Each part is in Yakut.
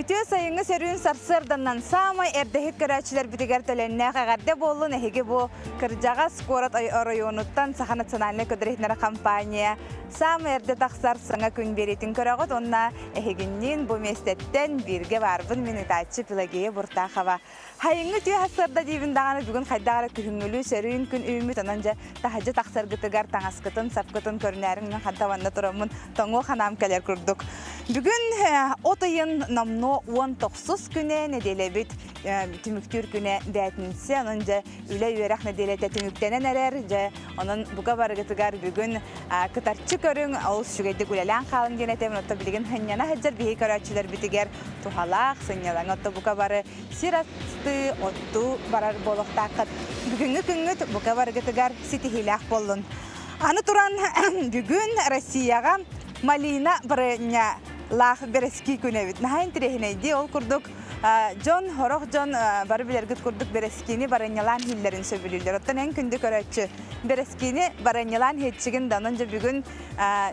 Үтүө сайыҥҥы сөрүүн сарсыарданнан саамай эрдэһит көрөөччүлэрбитигэр төлөннөөх эҕэрдэ буоллун эһиги бу кырдьаҕас куорат оройуонуттан Саха национальнай көдөрүһүннэрэ компания саамай эрдэ тахсар саҥа күн биэриитин көрөҕүт уонна эһигинниин бу миэстэттэн бииргэ баарбын мин ыытааччы Пелагея Буртахова. Хайыҥҥы үтүө сарсыарда диибин даҕаны бүгүн хайдах эрэ күһүҥҥүлүү сөрүүн күн үүммүт, онон дьэ таһырдьа тахсаргытыгар таҥаскытын, сапкытын көрүнээриҥ мин ханта манна тураммын тоҥуо ханаам кэлэр курдук. Бүгүн от ыйын номнуо 19 күнэ нэдиэлэбит түмүктүүр күнэ бээтинсэ, онон дьэ үлэ-үөрэх нэдиэлэтэ түмүктэнэн эрэр, дьэ онон бука барыгытыгар бүгүн кытарчы көрүҥ, олус үчүгэйдик үлэлээн хаалыҥ диэн этэбин, оттон билигин сынньана сылдьар биһиги көрөөччүлэрбитигэр туһалаах сынньалаҥы отто бука бары сир астыы, оттуу барар буолуохтааххыт. Бүгүҥҥү күҥҥүт бука барыгытыгар ситиһиилээх буоллун. Аны туран, бүгүн Россияҕа малина барыанньалаах бэрэскии күнэ эбит. Наһаа интэриэһинэйдии, ол курдук дьон, сорох дьон бары билэргит курдук бэрэскиини барыанньалаан иһиллэрин сөбүлүүллэр. Оттон эн күндү көрөөччү, бэрэскиини барыанньалаан иһиччигин да, онон дьэ бүгүн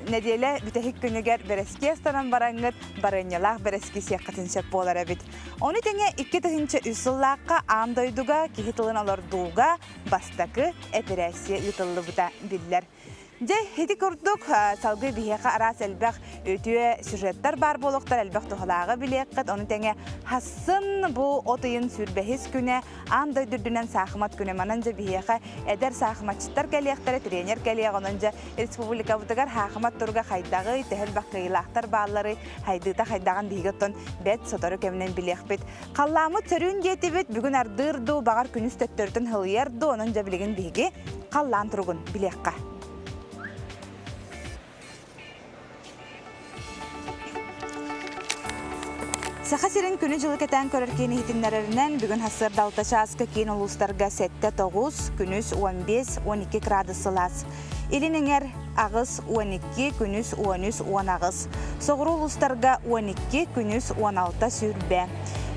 нэдиэлэ бүтэһик күнүгэр бэрэскии астанан бараҥҥыт барыанньалаах бэрэскии сиэххитин сөп буолар эбит. Ону тэҥэ 2003 сыллаахха аан дойдуга киһи тылын олордууга бастакы эпэрээссийэ ыытыллыбыта биллэр. Дьэ, ити курдук салгыы биһиэхэ араас элбэх үтүө сюжеттар баар буолуохтар, элбэх туһалааҕы билиэххит. Ону тэҥэ хассын бу от ыйын сүүрбэһис күнэ аан дойду үрдүнэн саахымат күнэ. Манан дьэ биһиэхэ эдэр саахыматчыттар кэлиэхтэрэ, тренер кэлиэх. Онон дьэ республикабытыгар саахымат туруга хайдаҕый, төһө элбэх кыайыылаахтар баалларый, хайдыыта хайдаҕын биһиги оттон бэт сотору кэминэн билиэхпит. Халлааммыт сөрүүн диэтибит, бүгүн ардыыр дуу, баҕар күнүс төттөрүтүн һылыйар дуу, онон дьэ билигин биһиги халлаан туругун билиэххэ. Саха сирин күнү-дьылы кэтээн көрөр киин иһитиннэрэринэн, бүгүн сарсыарда 6 чааска киин улуустарга 7-9, күнүс 15-12 градус сылаас. Илин эҥэр 8-12, күнүс 13-18. Соҕуруу улуустарга 12, күнүс 16 сүүрбэ.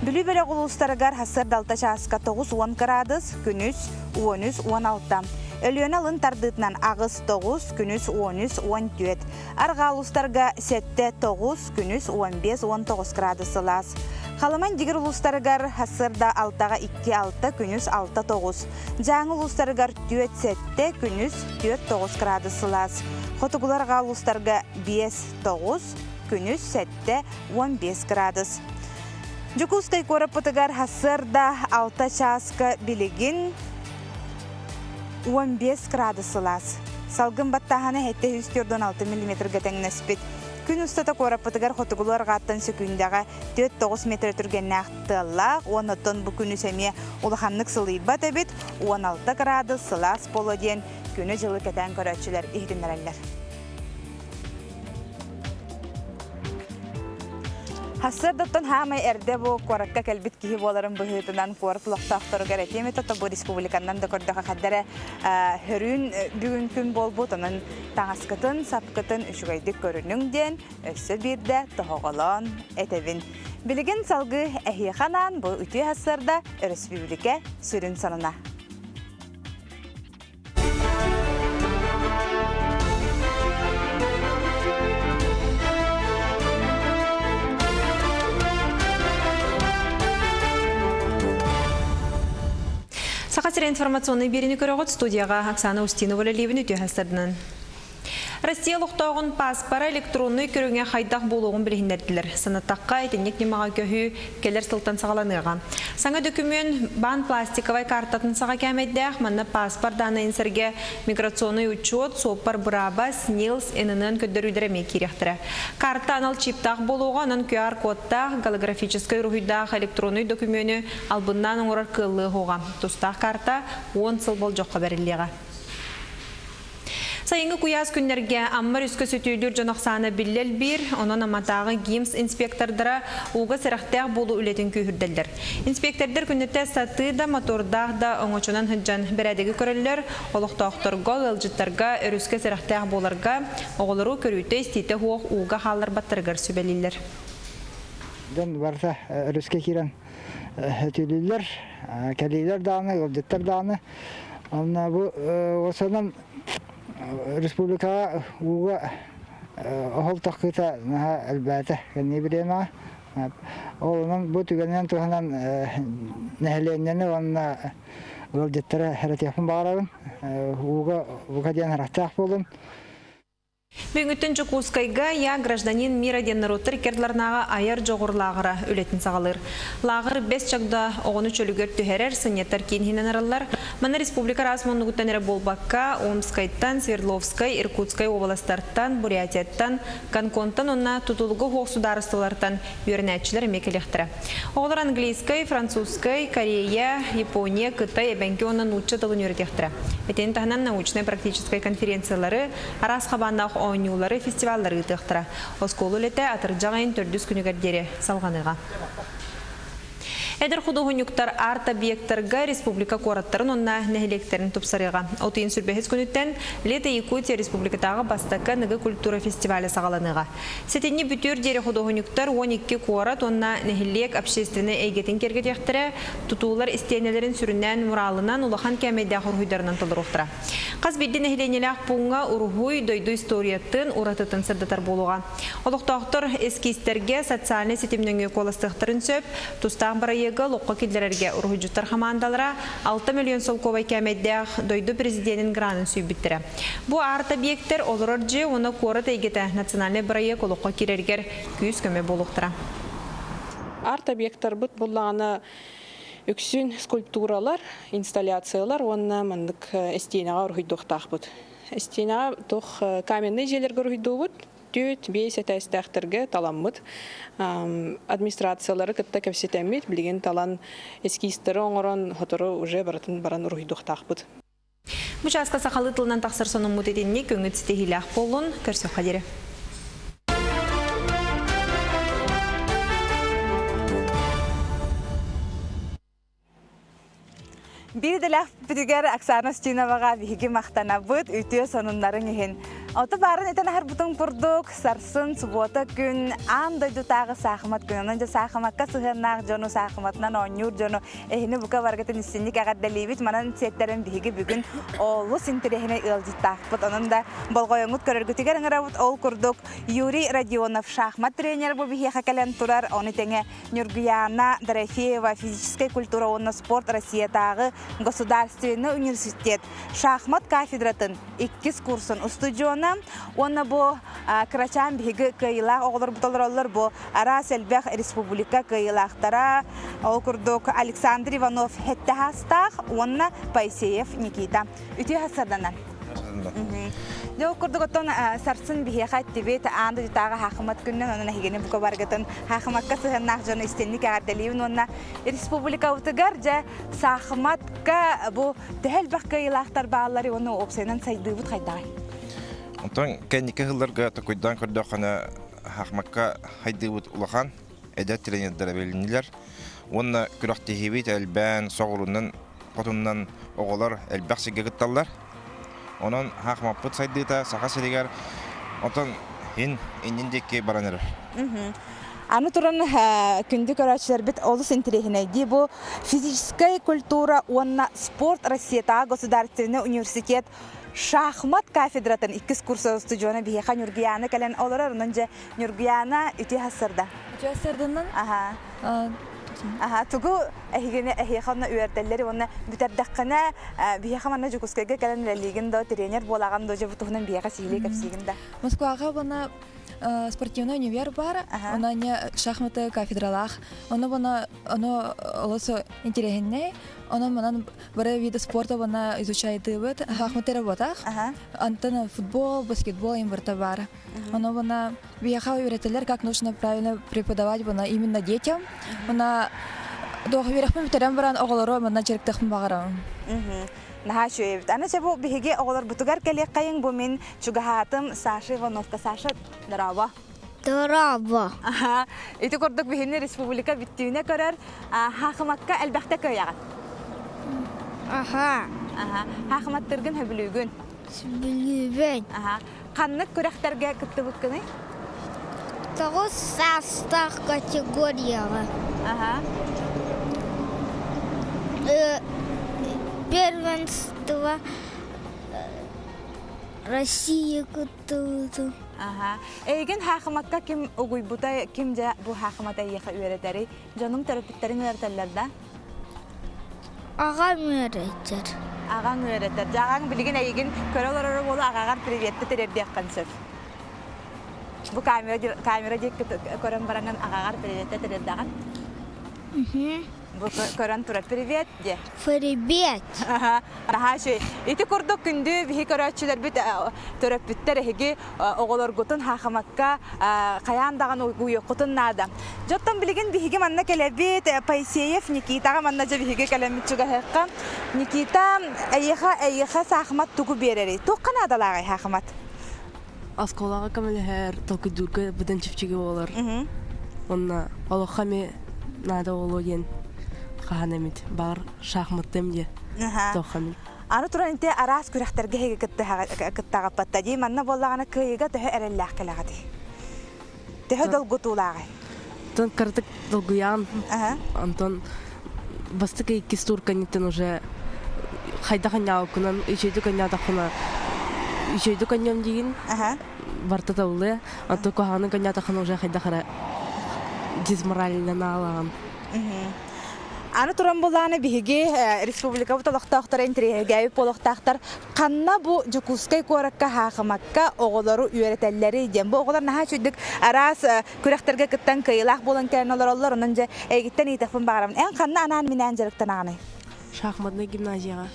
Бүлүү бөлөх улуустарыгар сарсыарда 6 чааска 9-10 кыраадыс, күнүс 13-16. Өлүөнэ алын тардыытынан 8-9, күнүс 13-14. Арҕаа улуустарга 7-9, күнүс 15-19 градус сылаас. Халыман Дигир улуустарыгар сарсыарда 6-га 2-6, күнүс 6-9. Дьааҥы улуустарыгар 4-7, күнүс 4-9 градус сылаас. Хотугулар арҕаа улуустарга 5-9, күнүс 7-15 градус. Дьокуускай куораппытыгар сарсыарда 6 чааска билигин 15 градус сылаас. Салгын баттааһына 746 миллиметрга тэҥнэспит. Күн устата куораппытыгар хотугулуу арҕааттан сөкүүндэҕэ 4-9 метр түргэннээх тыаллаах уонна оттон бу күнүс эмиэ улаханнык сылыйбат эбит, 16 градус сылаас буолуо диэн күнү-дьылы кэтээн көрөөччүлэр иһитиннэрэллэр. Сарсыардаттан хаамай эрдэ бу куоракка кэлбит киһи буоларын быһыытынан куорат олохтоохторугар этиэм этэ, бу республиканнан да көрдөхө хаддара хөрүүн бүгүн күн буолбут, онон таҥаскытын, сапкытын үчүгэйдик көрүнүҥ диэн өссө биирдэ тоһоҕолоон этэбин. Билигин салгыы эһиэхэ анаан бу үтүө сарсыарда өрөспүүбүлүкэ сүрүн сонуна. Саха сирэ информационнай биэриини көрөҕүт студияҕа Оксана Устинова үлэлиибин үтүө сарсыарданан. Россия олохтооҕун пааспара электроннай көрүҥэ хайдах буолуоҕун билиһиннэрдилэр. Санаттахха, итинник ньымаҕа көһүү кэлэр сылтан саҕаланыаҕа. Саҥа дөкүмүөн баан пластиковай каартатын саҕа кээмэйдээх, манна пааспар даанайын сэргэ миграционный учет, суоппар бырааба, СНИЛС, ННН көрдөрүүлэрэ эмиэ киириэхтэрэ. Карта анал чиптаах буолуоҕа, онон QR-кодтаах, голографическай уруһуйдаах электроннай дөкүмүөнү албыннаан оҥорор кыаллыа суоҕа. Тустаах карта 10 сыл болдьоххо бэриллиэҕэ. Сайыҥҥы куйаас күннэргэ Амма өрүскэ сөтүөлүүр дьон ахсаана биллэ элбиир, онон Амматааҕы ГИМС инспектордара ууга сэрэхтээх буолуу үлэтин күүһүрдэллэр. Инспектордар күннэтэ сатыы да, мотордаах да оҥочонон сылдьан бэрээдэги көрөллөр, олохтоохторго, ыалдьыттарга өрүскэ сэрэхтээх буоларга, оҕолору көрүүтэ-истиитэ суох ууга хаалларбаттарыгар сүбэлииллэр. Дьон барыта өрүскэ киирэн сөтүөлүүллэр, кэлиилэр даҕаны, ыалдьыттар даҕаны. Онно бу осонон республикаҕа ууга оһол таххыыта наһаа элбээтэ кэннии бириэмэҕэ. Ол онон бу түгэнинэн туһанан нэһилиэнньэни уонна ыалдьыттары эрэтиэхпин баҕарабын. Ууга бука диэн харахтаах буолун. Бүгүҥҥүттэн Дьокуускайга Я гражданин мира диэн норуоттар иккардыларынааҕы айар дьоҕур лааҕыра үлэтин саҕалыыр. Лааҕыр бэс чагда оҕону чөлүгэр түһэрэр, сынньатар киин иһинэн арыллар. Манна республика араас муннугуттан эрэ буолбакка, Омскайтан, Свердловскай, Иркутскай уобаластартан, Бурятияттан, Гонконгтан уонна тутулуга суох судаарыстыбалартан үөрэнээччилэр эмиэ кэлиэхтэрэ. Оҕолор английскай, французскай, Корея, Япония, Кытай, эбэҥки уонна нуучча тылын үөрэтиэхтэрэ. Итини таһынан научнай-практическай конференциялары, араас хабааннаах оонньуулары, фестиваллары ыытыахтара. Оскуола үлэтэ атырдьах ыйын төрдүс күнүгэр диэри салҕаныаҕа. Эдэр худуоһунньуктар арт-объектарга республика куораттарын уонна нэһилиэктэрин тупсарыаҕа. От ыйын сүрбэһис күнүттэн Лето Якутия республикатааҕы бастакы аныгы культура фестиваля саҕаланыаҕа. Сэтинньи бүтүөр диэри худуоһунньуктар 12 куорат уонна нэһилиэк общественнай эйгэтин киэргэтиэхтэрэ, тутуулар истиэнэлэрин сүрүннээн муралынан улахан кээмэйдээх уруһуйдарынан толоруохтара. Хас биирдии нэһилиэнньэлээх пууҥҥа уруһуй дойду историятын, уратытын сырдатар буолуоҕа. Олохтоохтор эскизтэргэ социальнай ситим нөҥүө куоластыахтарын сөп. Тустаах бырайыагы олоххо киллэрэргэ уруһуйдьуттар хамаандалара 6 миллион солкуобай кээмэйдээх дойду президенин гранын сүүйбүттэрэ. Бу арт-объектэр олорор дьиэ уонна куорат эйгэтэ национальнай бырайыак олоххо киирэригэр күүс-көмө буолуохтара. Арт-объектарбыт буллаҕына үксүн скульптуралар, инсталляциялар уонна маннык истиэнэҕэ уруһуйдуохтаахпыт. Истиэнэҕэ туох каменнай дьиэлэргэ уруһуйдуубут, түөрт, биэс этээстээхтэргэ таламмыт администрациялары кытта кэпсэтэммит, билигин талан эскизтары оҥорон сотору уже барытын баран уруһуйдуохтаахпыт. Бу чааска сахалыы тылынан тахсар сонуммут итинник көҥүл ситиһиилээх буоллун, көрсөххө диэри. Биир идэлээх бүтүгэр Оксана Устиноваҕа биһиги махтанабыт үтүө сонуннарын иһин. Оту баарын этэн аһарбытым курдук, сарсын субуота күн аан дойдутааҕы саахымат күн. Онон дьэ саахымакка сыһыаннаах дьону, саахыматынан оонньуур дьону эһини бука баргытын истинник эҕэрдэлиибит. Манан сиэттэрэн биһиги бүгүн олус интэриэһинэй ыалдьыттаахпыт. Онон да болҕойоҥҥут көрөргүтүгэр ыҥырабыт. Ол курдук Юрий Родионов шахмат тренер бу биһиэхэ кэлэн турар. Ону тэҥэ Ньургуйаана Дорофеева физическэй культура уонна спорт Россиятааҕы государственный университет шахмат кафедратын иккис курсун устудьуона уонна бу кырачаан биһиги кыайыылаах оҕолорбут олороллор бу араас элбэх республика кыайыылаахтара ол курдук Александр Иванов сэттэ саастаах уонна Поисеев Никита үтүө сарсыарданан Дьэ, ол курдук оттон сарсын биһиэхэ эттибит аан дойдутааҕы хаахымат күнүнэн онон эһигини бука баргытын хаахымакка сыһыаннаах дьону истинник эҕэрдэлиибин уонна республикабытыгар дьэ саахыматка бу төһө элбэх кыайыылаахтар бааллар уонна уопсайынан сайдыыбыт хайдаҕай? Онтон кэнники сылларга токуйдаан көрдөххүнэ хаахымакка хайдыыбыт улахан эдэр тренердэр эбилиннилэр уонна күрэхтэһиибит элбээн соҕурунан хотуннан оҕолор элбэх сиргэ кытталлар. Онон хаахымаппыт сайдыыта Саха сиригэр отон ин иннин диэки баран эрэр. Аны туран күндү көрөөччүлэрбит олус интэриэһинэйдии бу физическая культура уонна спорт Россиятааҕы государственный университет шахмат кафедратын иккис курса устудьуона биһиэхэ Ньургуйаана кэлэн олорор. Онон дьэ Ньургуйаана үтүө сарсыарда. Үтүө сарсыарданан. Аха. Аха, тугу эһигини эһиэхэ онно үөрдэллэр уонна бүтэрдэххинэ биһиэхэ манна Дьокуускайга кэлэн үлэлиигин да тренер буолаҕын да дьэ бу туһунан биһиэхэ сиһилии кэпсиигин да. Москваҕа уонна спортивный универ бар, она не шахматы кафедралаах. Ону бана ону олус интереснэй. Онон манан бары виды спорта бана изучайдыбыт. Шахматы работах. Антон футбол, баскетбол им барыта бар. Ону бана биһиэхэ үөрэтэллэр, как нужно правильно преподавать бана именно детям. Мына дох үөрэхпин бүтэрэн баран оҕолору манна дьарыктыахпын баҕарабын. Наһаа үчүгэй эбит. Аны бу биһиги оҕолорбутугар кэлиэххэйиҥ бу мин чугаһаатым Саша Ивановка. Саша, здорово. Здорово. Ити курдук биһини республика бүттүүнэ көрөр. Хаахымакка элбэхтэ кыайаҕын. Аха. Аха. Хаахыматтыргын хөбүлүүгүн. Сөбүлүүбүн. Аха. Ханнык күрэхтэргэ кыттыбыккыный? Тоҕус саастаах категорияҕа. Аха. Первенство России кыттыбытым. Аха. Эйигин хаахымакка ким угуйбута, ким дьэ бу хаахымат эйиэхэ үөрэтэрий? Дьонуҥ төрөппүттэриҥ үөрэтэллэр да? Аҕам үөрэтэр. Аҕаҥ үөрэтэр. Дьэ аҕаҥ билигин эйигин көрө олороро буолуо, аҕаҕар приветты тириэрдиэххин сөп. Бу камера, камера диэки көрөн бараҥын аҕаҕар приветте тириэрдэҕин. Бу көрөн турар привет диэ. Привет. Наһаа үчүгэй. Ити курдук күндү биһи көрөөччүлэрбит төрөппүттэр эһиги оҕолоргутун хаахымакка хайаан даҕаны угуйуоххутун наада. Дьоттон билигин биһиги манна кэлэбит Поисеев Никитаҕа манна дьэ биһиги кэлэммит чугаһыахха. Никита, эйиэхэ эйиэхэ саахымат тугу биэрэрий? Туохха наадалааҕый хаахымат? Оскуолаҕа көмөлөһөр, толкуйдуурга быдан чэпчэки буолар. Онно олоххо эмиэ наада буолуо диэн хаһан эмит баҕар шахматтыам диye туохха эмит. Аны туран ити араас күрэхтэргэ эһиги кыттаҕаппатта дии. Манна буоллаҕына кыайыыга төһө эрэллээх кэлэҕитий? Төһө долгутуулааҕый? Онтон кыратык долгуйаан, онтон бастакы иккис тур кэнниттэн уже хайдах анньаабыккынан үчүгэйдик анньаатаххына үчүгэйдик анньыам диигин барыта табыллыа онтон куһаҕаннык анньаатаххына уже хайдах эрэ дизморальнана алаҕын. Аны туран булааны биһиги республикабыт олохтоохторо интэриэһиргээбит буолуохтаахтар. Ханна бу Дьокуускай куоракка хаахымакка оҕолору үөрэтэллэрий диэн. Бу оҕолор наһаа үчүгдүк араас күрэхтэргэ кыттан кыайыылаах буолан кэлэн олороллор. Онон дьэ эйигиттэн ыйытыахпын баҕарабын. Эн ханна анаан-минээн дьарыктанаҕыный? Шахматнай гимназияҕа.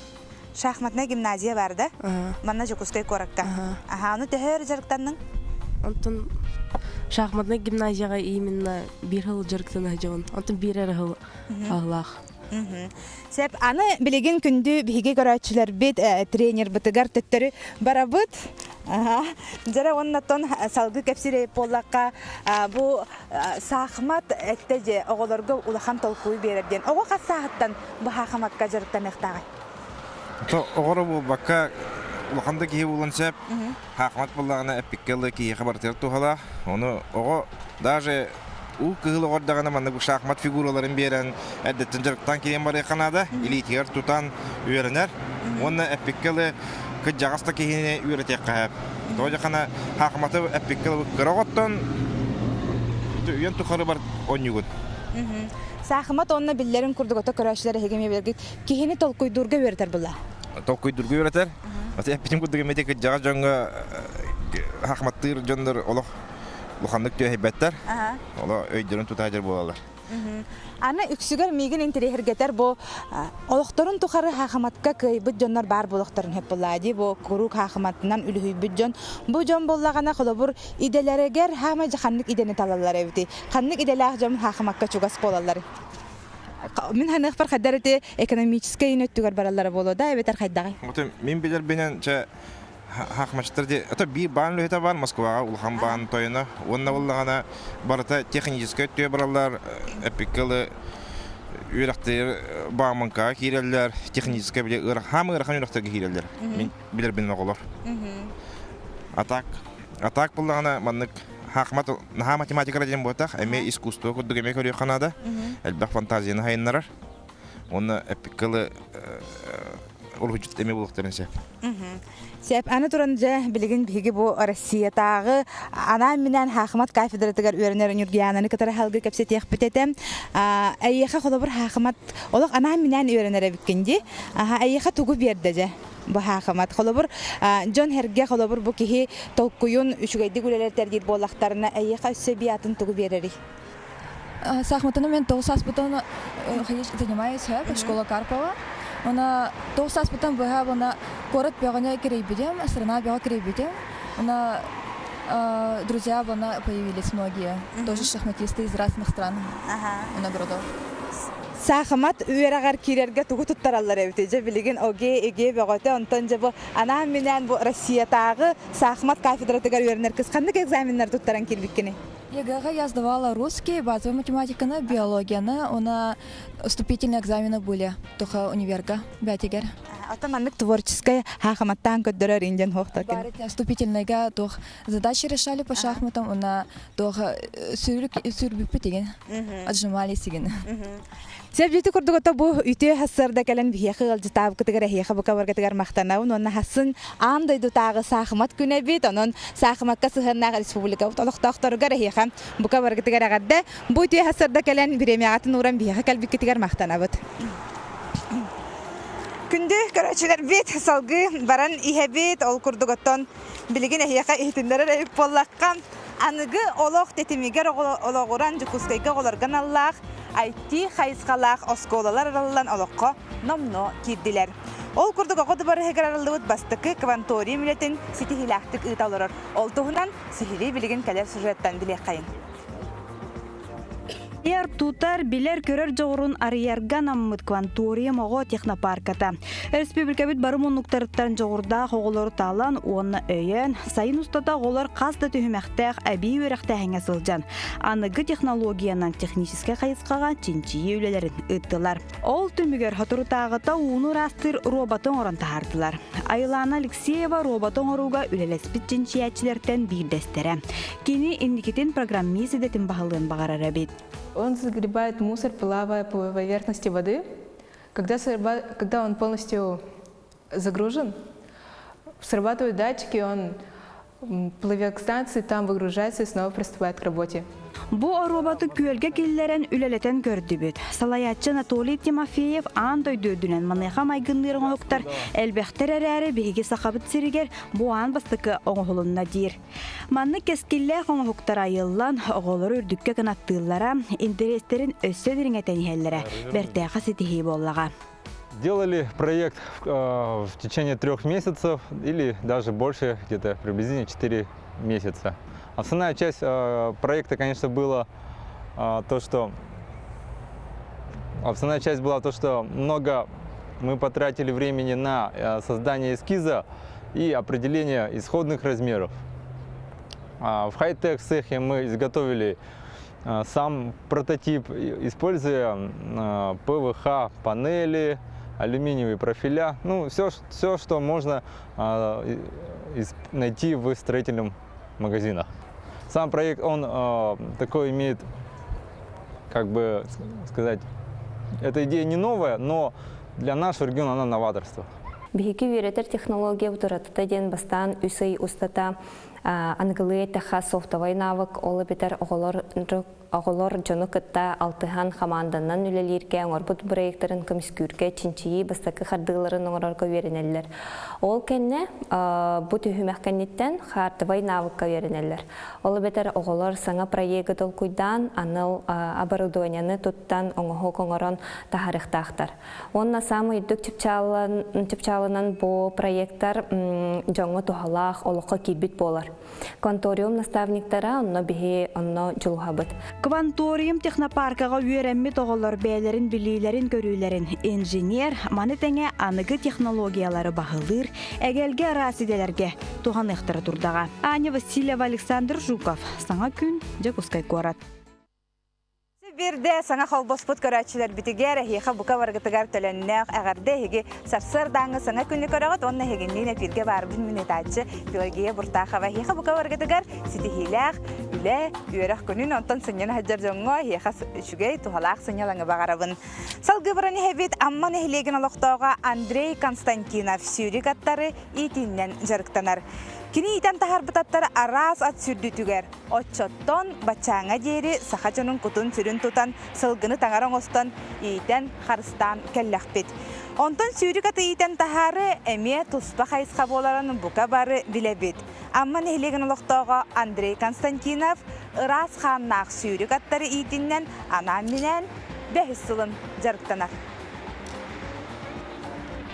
Шахматнай гимназия бар да? Манна Дьокуускай куоракка. Аха, ону төһө өр дьарыктанныҥ? Онтон шахматнай гимназияҕа именно биир сыл дьарыктана сылдьабын. Онтон биир эрэ сыл аһылаах. Сөп, аны билигин күндү биһиги көрөөччүлэрбит тренербытыгар төттөрү барабыт. Дьэрэ уоннаттан салгыы кэпсиир буоллахха, бу саахымат этте же оҕолорго улахан толкуй биэрэр диэн. Оҕо хас сааһыттан бу саахымакка дьарыктаныахтааҕый? Оҕоро буолбакка, улахан да киһи буолуон сөп. Хаахмат буоллаҕына эппиккэ дылы киһиэхэ барытыгар туһалаах. Ону оҕо даже уу кыһыл оҕордаҕына маннык шахмат фигураларын биэрэн эрдэттэн дьарыктаан киирэн барыахха наада. Илиитигэр тутан үөрэнэр. Уонна эппиккэ дылы кырдьаҕас да киһини үөрэтиэххэ сөп. Тоҕо диэххэ хаахматы эппиккэ дылы кыра оҕоттон үйэн тухары бар оонньуугун. Саахымат уонна биллэрин курдук ото көрөөччүлэр эһиги эмиэ билэргит киһини толкуйдуурга үөрэтэр була. Толкуйдуурга үөрэтэр. Эппитим курдук эмиэ кырдьаҕас дьоҥҥо хахматтыыр дьоннор олох улаханнык түөһэйбэттэр. Оло өйдөрүн тута сылдьар буолаллар. Аны үксүгэр миигин интэриэһиргэтэр бу олохторун тухары хаахыматка кыайбыт дьоннор баар буолуохтарын сөп буоллаа дии. Бу куруук хаахыматынан үлүһүйбүт дьон. Бу дьон буоллаҕына холобур идэлэригэр хаама дьэ ханнык идэни талаллар эбитий? Ханнык идэлээх дьон хаахымакка чугас буолаллар? Мин ханыахпар хайдар ити экономическай өттүгэр бараллара буолуо да эбэтэр хайдаҕый? Мин билэрбинэн чэ хахмачтар ди это биир баан үлэһитэ баар Москваҕа улахан баан тойоно уонна буоллаҕына барыта техническэй өттүгэр бараллар эппиккэ үөрэхтэр баамыҥкаҕа киирэллэр техническэй били ыарахан ыарахан үөрэхтэргэ киирэллэр мин билэрбин оҕолор а так а так буоллаҕына маннык хаахмат наһаа математика диэн буотах эмиэ искусство курдук эмиэ көрүөххэ наада элбэх фантазияны хайыннарар уонна эппиккэ уруһуйдьут эмиэ буолуохтарын сөп. Сөп. Аны туран дьэ билигин биһиги бу Россиятааҕы анаан-минээн хаахымат кафедратыгар үөрэнэр Ньургуйаананы кытары халгы кэпсэтиэхпит этэ. Эйиэхэ холобур хаахымат олох анаан-минээн үөрэнэр эбиккин дии. Эйиэхэ тугу биэрдэ дьэ? Бу хаахымат. Холобур, дьон эргэ холобур бу киһи толкуйун үчүгэйдик үлэлэтэр диир буоллахтарына, эйиэхэ өссө эбии атын тугу биэрэрий? Сахматаны мен тоҕус ааспытын занимаюсь школа Карпова. Она тоҕус ааспытын быһа она куорат бөҕөнө кирейбитим, страна бөҕө кирейбитим. Она друзья она появились многие, тоже шахматисты из разных стран, на городов. Саахымат үөрэҕэр киирэргэ тугу туттараллар эбитий? Дьэ билигин ОГЭ, ЕГЭ бөҕөтө, онтон дьэ бу анаан-минээн бу Россиятааҕы саахымат кафедратыгар үөрэнэр кыс ханнык экзаменнары туттаран киирбиккиний? ЕГЭ-ҕэ я сдавала русский, базовую математиканы, биологияны, уонна вступительные экзамены были туха универга бээтигэр. Ата маннык творческай хаахаматтаан көрдөрөр индиан хуохтакин. Бары вступительныйга туох задачи решали по шахматам, уна туох сүрүк сүрбүппүт деген отжимали сигин. Сәбдити курдук ото бу үтүө хассарда кэлэн биһиэхэ ыалдьытаабыкытыгар эһиэхэ бука баргытыгар махтанабын уонна хассын аан дойдутааҕы саахымат күнэ эбит онон саахымакка сыһыаннаах республикабыт олохтоохторугар эһиэхэ бука баргытыгар эҕэрдэ бу үтүө хассарда кэлэн бириэмэҕитин ууран биһиэхэ кэлбиккитигэр махтанабыт. Күндү көрөөччүлэрбит салгыы баран иһэбит ол курдук оттон билигин эһиэхэ иһитиннэрэр эбит буоллахха Аныгы олох тэтимигэр олоҕуран Дьокуускайга оҕолорго аналлаах IT хайысхалаах оскуолалар арыллан олоххо номнуо киирдилэр. Ол курдук оҕо дыбарыһыгар арыллыбыт бастакы кванториум үлэтин ситиһиилээхтик ыыта олорор. Ол туһунан сиһилии билигин кэлэр сюжеттан билиэххэйиҥ. Эр тутар, билэр-көрөр дьоҕурун арыйарга анаммыт Кванториум оҕо технопарката. Республикабыт бары муннуктарыттан дьоҕурдаах оҕолору талан уонна өйөөн, сайын устата оҕолор хас да түһүмэхтээх эбии үөрэхтээһиҥҥэ сылдьан, аныгы технологиянан техническэй хайысхаҕа чинчийии үлэлэрин ыыттылар. Ол түмүгэр соторутааҕыта ууну ыраастыыр роботы оҥорон таһаардылар. Айлана Алексеева роботы оҥорууга үлэлэспит чинчийээччилэртэн биирдэстэрэ. Кини инникитин программист идэтин баһылыан баҕарар эбит. Он загребает мусор, плавая по поверхности воды. Когда, когда он полностью загружен, срабатывают датчики, он плывет к станции, там выгружается и снова приступает к работе. Бу оруобаты күөлгэ киллэрэн үлэлэтэн көрдүбүт. Салайааччы Анатолий Тимофеев аан дойду үрдүнэн маныаха майгынныыр оҥоһуктар элбэхтэр эрээри биһиги Сахабыт сиригэр бу аан бастакы оҥоһулунна диир. Маннык кэскиллээх оҥоһуктар айыллан, оҕолору үрдүккэ кынаттыыллара, интэриэстэрин өссө дириҥэтэн иһэллэрэ бэртээхэ ситиһии буоллаҕа. Делали проект в течение трех месяцев или даже больше, где-то приблизительно 4 месяца. Основная часть проекта, конечно, была то, что Основная часть была то, что много мы потратили времени на создание эскиза и определение исходных размеров. В хай-тек цехе мы изготовили сам прототип, используя ПВХ панели, алюминиевые профиля, ну, все, все что можно найти в строительном магазинах. Сам проект, он такой имеет, как бы сказать, эта идея не новая, но для нашего региона она новаторство. Биһиги үөрэтэр технология уратыта диэн бастаан үс ый устата аныгылыы эттэххэ софтовай навык ол эбэтэр оҕолор оҕолор дьону кытта алтыһан хамаанданан үлэлииргэ оҥорбут бырайыактарын көмүскүүргэ чинчийии бастакы хардыыларын оҥорорго үөрэнэллэр. Ол кэннэ бу түһүмэх кэнниттэн хардовай навыкка үөрэнэллэр. Ол эбэтэр оҕолор саҥа проегы толкуйдаан анал оборудованиены туттан оҥоһук оҥорон таһаарыахтаахтар. Уонна саамай үрдүк чыпчаалынан бу проекттар дьоҥҥо туһалаах олоххо киирбит буолар. Кванториум наставниктара онно биһи онно дьулуһабыт. Кванториум технопаркаҕа үөрэммит оҕолор бэйэлэрин билиилэрин-көрүүлэрин инженер, маны тэҥэ аныгы технологиялары баһылыыр, эгэлгэ араас идэлэргэ туһаныахтара турдаҕа. Аня Васильева, Александр Жуков. Саҥа күн, Дьокуускай куорат. Биирдэ саҥа холбоспут көрөөччүлэрбитигэр эһиэхэ бука барыгытыгар төлөннөөх эҕэрдэ эһиги сарсыардааҥҥы саҥа күнү көрөҕүт уонна эһигинниин эфиргэ баарбын мин ыытааччы Пелагея Буртахова эһиэхэ бука барыгытыгар ситиһиилээх үлэ, үөрэх күнүн онтон сынньана сылдьар дьоҥҥо эһиэхэ үчүгэй, туһалаах сынньалаҥы баҕарабын. Салгыы баран иһэбит Амма нэһилиэгин олохтооҕо Андрей Константинов сүүрүк аттары иитииннэн дьарыктанар. Кини иитэн таһаарбыт аттара араас ат сүүрдүүтүгэр Оччоттон баччааҥҥа диэри саха дьонун кутун-сүрүн тутан, сылгыны таҥара оҥостон, иитэн, харыстаан кэллэхпит. Онтон сүүрүк аты иитэн таһаары эмиэ туспа хайысха буоларын бука бары билэбит. Амма нэһилиэгин олохтооҕо Андрей Константинов ыраас хааннаах сүүрүк аттары иитиннэн анаан-минээн бэһис сылын дьарыктанар.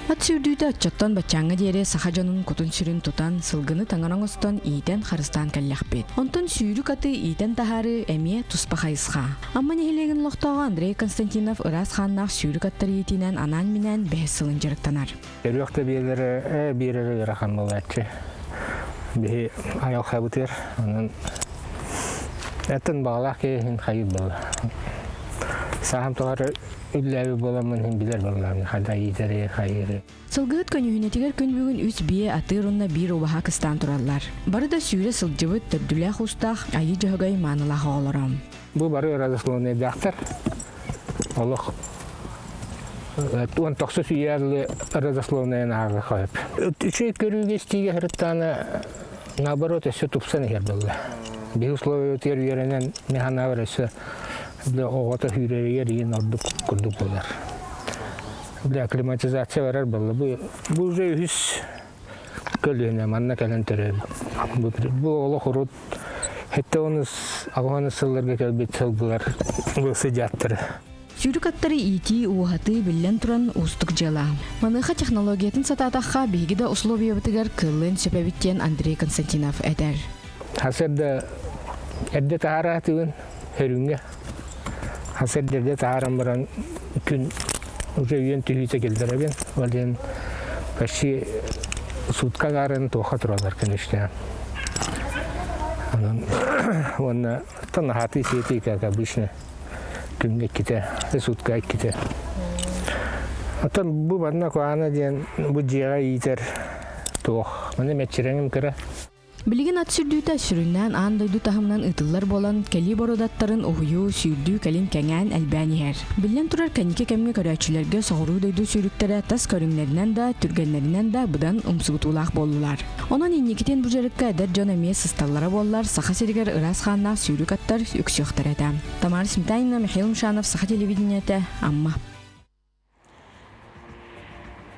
Ат сүүрдүүтэ оччоттон баччааҥҥа диэри саха дьонун кутун-сүрүн тутан, сылгыны таҥара оҥостон иитэн харыстаан кэллэхпит. Онтон сүүрүк аты иитэн таһаарыы эмиэ туспа хайысха. Амма нэһилиэгин олохтооҕо Андрей Константинов ыраас хааннаах сүүрүк аттар иитиинэн анаан-минээн бэһис сылын дьарыктанар. Төрүөх да биэлэрэ биэрэрэ ыарахан буолааччы. Биһи айылҕабытыгар онон эттэн баҕалаах киһи иһин хайыыр буолла. Саһам тухары үллээби буоламмын иһин билэр буоллаҕым хайда иитэри, хайыыры. Сылгыһыт көньүүһүнэтигэр күн бүгүн үс биэ атыыр уонна биир убаһа кыстаан тураллар. Бары да сүүрэ сылдьыбыт, төрдүлээх-уустаах, айыы дьөһөгөй маанылаах оҕолоро. Бу бары родословнайдаахтар. Олох 19 үйэ родословнайын ааҕа сөп. Үчүгэй көрүүгэ истиигэ сырыттаана наоборот өссө тупсан иһэр буолла. Биһи условиятыгар үөрэнэн механабар өссө оҕото сүүрэригэр иин ордук курдук буолар. Бля, акклиматизация барар буолла. Бу, бу уже үһүс көлүөнэ манна кэлэн төрөөбүт. Бу олох урут Хэттэ онус аҕыс сылларга кэлбит сылгылар бу сыдьааттары. Сүүрүк аттары иитии, ууһатыы, биллэн туран, уустук дьыала. Маныаха технологиятын сатаатахха, биһиги да условиябытыгар кыаллыан сөп эбит диэн Андрей Константинов этэр. Хасырда эрдэ таһараатыгын хөрүҥҥэ. Хасырда эрдэ таһааран баран күн уже үйэн түһүүтэ кэлдэрэгин. Ол диэн почти сутка аҥаарын туохха тураллар конечно. Онон уонна наһаатыы сиэтии как обычно күҥҥэ иккитэ, сутка иккитэ. Оттон бу манна куһаҕана диэн бу дьиэҕэ иитэр туох. Маны мэччирэҥим кыра. Билигин ат сүрдүүтэ сүрүннээн аан дойду таһымынан ыытыллар буолан, кэлии бородаттарын уһуйуу, сүүрдүү кэлин кэҥээн, элбээн иһэр. Биллэн турар, кэнники кэмҥэ көрөөччүлэргэ соҕуруу дойду сүүрүктэрэ тас көрүҥнэринэн да, түргэннэринэн да быдан умсугутуулаах буоллулар. Онон инникитин бу дьарыкка эдэр дьон эмиэ сысталлара буоллар, Саха сиригэр ыраас хааннаах сүүрүк аттар үксүөхтэрэ этэ. Тамара Сметанина, Михаил Мшанов, Саха телевидениетэ, Амма.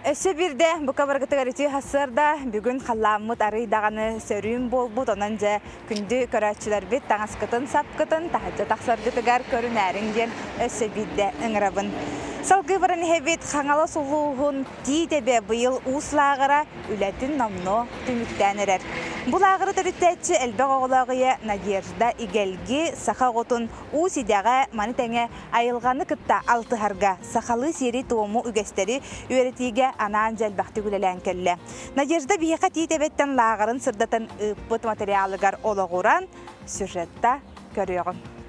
Өссө биирдэ бука баргытыгар үтүө сарсыарда бүгүн халлааммыт арый даҕаны сөрүүн буолбут онон дьэ күндү көрөөччүлэрбит таҥаскытын сапкытын таһырдьа тахсаргытыгар көрүнээриҥ диэн өссө биирдэ ыҥырабын. Салгыы баран иһэбит Хаҥалас улууһун Тиит Эбэ быйыл уус лааҕыра үлэтин номнуо түмүктээн эрэр. Бу лааҕыры төрүттээччи элбэх оҕолоох ийэ Надежда Игэлги саха оҕотун уус идэҕэ маны тэҥэ айылҕаны кытта алтыһарга, сахалыы сиэри-туому үгэстэри үөрэтиигэ анаан дьэ элбэхтик үлэлээн кэллэ. Надежда биһиэхэ Тиит Эбэттэн лааҕырын сырдатан ыыппыт материалыгар олоҕуран сюжетта көрүөҕүҥ.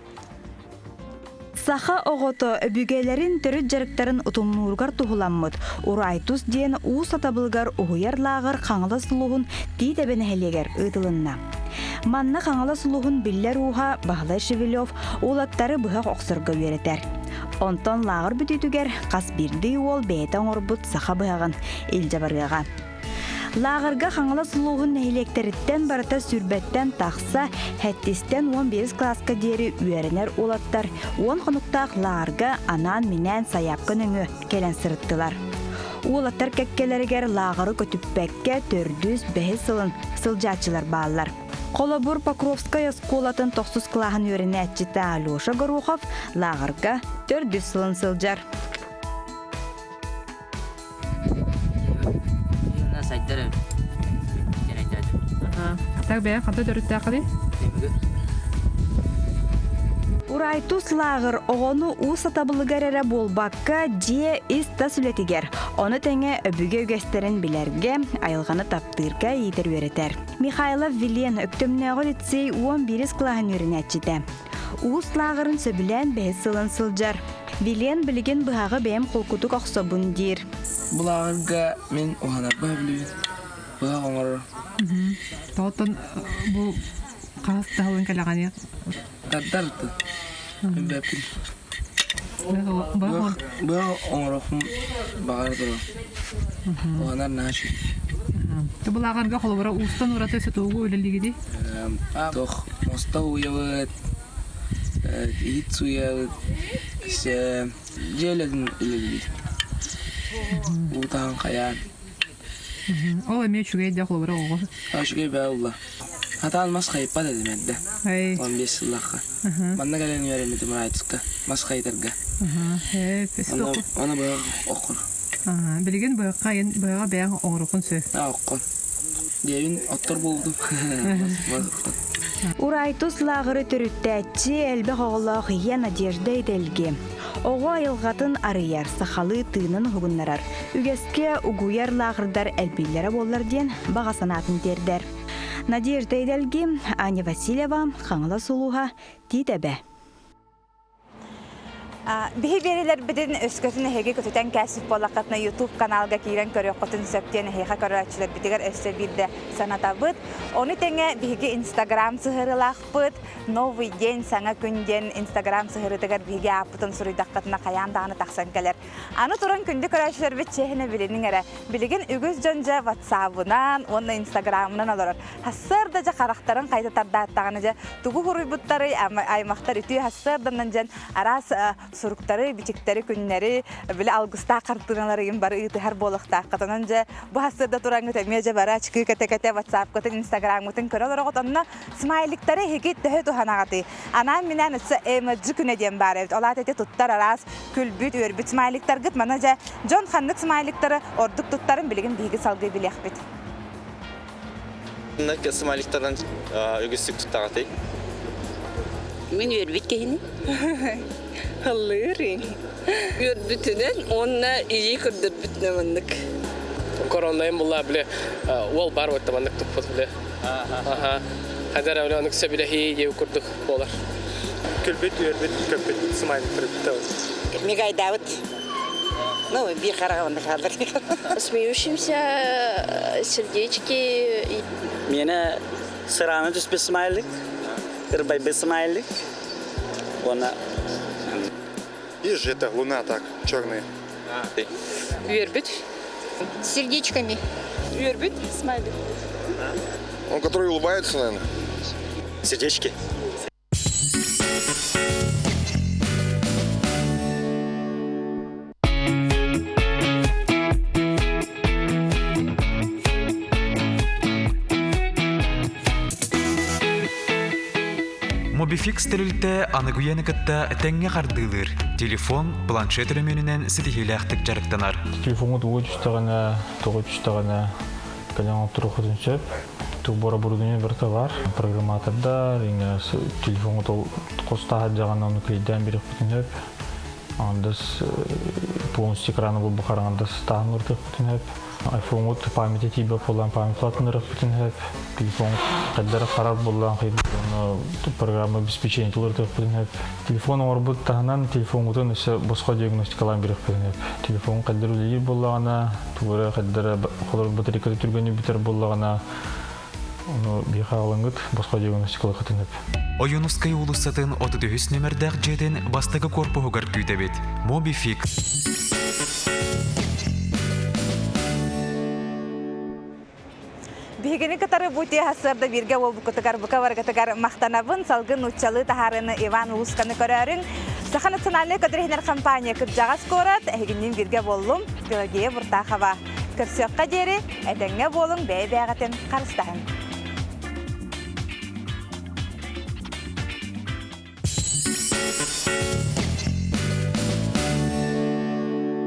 Саха оҕото өбүгэлэрин төрүт дьарыктарын утумнууругар туһуламмыт Урайтус диэн уу сатабылыгар уһуйар лааҕыр Хаҥалас улууһун Тиит Эбэ нэһилиэгэр ыытылынна. Манна Хаҥалас улууһун биллэр ууһа Баһылай Шевелев уолаттары быһах охсорго үөрэтэр. Онтон лааҕыр бүтүүтүгэр хас биирдии уол бэйэтэ оҥорбут саха быһаҕын илдьэ барыаҕа. Лааҕырга Хаҥалас улууһун нэһилиэктэриттэн барыта сүүрбэттэн тахса, сэттистэн 15 кылааска диэри үөрэнэр уолаттар уон хонуктаах лааҕырга анаан-минээн сайаапка нөҥүө кэлэн сырыттылар. Уолаттар кэккэлэригэр лааҕыры көтүппэккэ төрдүс, бэһис сылын сылдьааччылар бааллар. Холобур, Покровскай оскуолатын тохсус кылааһын үөрэнээччитэ Алеша Горохов лааҕырга төрдүс сылын сылдьар. Так бэйэ ханта төрүттээххиний? Урайтус лааҕыр оҕону уу сатабылыгар эрэ буолбакка, дьиэ ис-тас үлэтигэр, ону тэҥэ өбүгэ үгэстэрин билэргэ, айылҕаны таптыырга иитэр-үөрэтэр. Михайлов Вилен Өктөмнөөҕү лицей 11 кылааһын үөрэнээччитэ. Уус лааҕырын сөбүлээн бэһис сылын сылдьар. Вилен билигин быһаҕы бэйэм холкутук охсобун диир. Бу лааҕырга мин уһанарбын сөбүлүүбүн. Быһах оҥорор. Тоҕоттон бу хаһыс таһылын кэлэҕэний? Тардар Билбэппин. Быһах оҥорохпун баҕара турар. Уһанар наһаа үчүгэй. Бу лааҕырга холобура уустан ураты сотуугу үлэлиигитий? Туох моста ууйабыт, иһит сууйабыт, дьиэ үлэтин үлэлиибит. Уу таһан хайаан. Ол эмиэ үчүгэй да холобура оҕо. Үчүгэй бээ ылла. Хатаан мас хайыппат этим эрдэ. 15 сыллаахха. Манна кэлэн үөрэммитим Райтска мас хайытарга. Аны быһах оххор. Билигин быһахха быһаҕа бэйэҥ оҥорукун сөп. Оххор. Диэбин оттор буолдум. Урайтус лааҕыры төрүттээччи элбэх оҕолоох ийэ Надежда Идэлги. Оҕо айылҕатын арыйар, сахалыы тыынын уһугуннарар, үгэскэ угуйар лааҕырдар элбииллэрэ буоллар диэн баҕа санаатын тиэрдэр. Надежда Идэлги, Аня Васильева, Хаҥалас улууһа, Тиит Эбэ. Биһи биэрилэрбитин өскөтүн эһиги көтүтэн кээспит буоллаххытына YouTube каналга киирэн көрүөххүтүн сөп диэн эһиэхэ көрөөччүлэрбитигэр өссө биирдэ санатабыт. Ону тэҥэ биһиги Instagram сыһыарыылаахпыт. Новый день, саҥа күн диэн Instagram сыһыарыытыгар биһиги ааппытын суруйдаххытына хайаан даҕаны тахсан кэлэр. Аны туран күндү көрөөччүлэрбит чиэһинэ билиниҥ эрэ. Билигин үгүс дьон дьэ WhatsApp-ынан уонна Instagram-ынан олорор. Сарсыарда дьэ харахтарын хайда тардааттаҕына дьэ тугу суруйбуттарый аймахтар үтүө сарсыарданан дьэн араас суруктары, бичиктэри, күннэри, били алгыстаах хартыыналары игин бары ыытыһар буолуохтааххыт. Онон дьэ бу сарсыарда тураҥҥыт эмиэ дьэ бары ачыкыы кэтэ-кэтэ WhatsApp-кытын, Instagram-гытын көрө олороҕут. Онно смайликтары эһиги төһө туһанаҕытый? Анаан-минээн өссө эмоджи күнэ диэн баар эбит. Ол аата ити туттар араас күлбүт, үөрбүт смайликтаргыт. Маны дьэ дьон ханнык смайликтары ордук туттарын билигин биһиги салгыы билиэхпит. Смайликтардан үгүстүк туттаҕытый? Мин үөрбүт киһини. Ыллыырын. Үөрбүтүнэн уонна илии көрдөрбүтүнэн маннык. Коронайым була биле уол бар вот маннык туппут биле. Аха. Хадара биле онук сөбүлэһии диэбит курдук буолар. Күлбүт, үөрбүт, көппүт смайликтар Мигайдаабыт. Ну, биир хараҕа хаалар. Смеющимся сердечки. Миэнэ сырааны түспүт смайлик, ырбайбыт смайлик. Уонна Есть же это луна так, черная. Үөрбүт. Сердечками. Үөрбүт смайлик. Он, который улыбается, наверное. Сердечки. Mobifix тэрилтэ аныгыйаны кытта тэҥҥэ хардыылыыр. Телефон, планшет өрөмүөнүнэн ситиһиилээхтик дьарыктанар. Телефоҥҥут уга түстэҕинэ, тоҕо түстэҕинэ, кэлэн оҥотторуоххутун сөп. Тугу оборудование барыта баар. Программатордар, телефоҥҥут ол хостааһа дьаҕана ону клейдээн бириэхпитин сөп. Андас полностью экраны булбу хараҥардас тааһын ырытыахпытын сөп. Айфоҥҥут памяти тиийбэт буоллаан память платынырыахпытын сөп. Телефон хайдара харар буоллаан программа обеспечение ырытыахпытын сөп. Телефон оҥорбут таһынан телефоҥҥутун өссө босхо диагностикалаан бириэхпитин сөп. Телефон хайдара үлэлиир буоллаҕына, тугу эрэ хайдара холор батарейката түргэнник бүтэр буоллаҕына, ону биһиэхэ аҕалаҥҥыт босхо диагностикалыаххытын сөп. Ойуунускай уулуссатын 33 нүмердээх дьиэтин бастакы корпуһугар күүтэбит. Мобифик. Биһигини кытары бу тиэһэ сарда бииргэ буолбуккутугар бука барыгытыгар махтанабын. Салгын нууччалыы таһаарыыны Иван Лусканы көрөөрүҥ. Саха национальнай көтөр компания кырдьаҕас куорат эһигинниин бииргэ буоллум. Пелагея Буртахова. Көрсүөххэ диэри этэҥҥэ буолуҥ, бэйэ-бэйэҕитин харыстаһыҥ.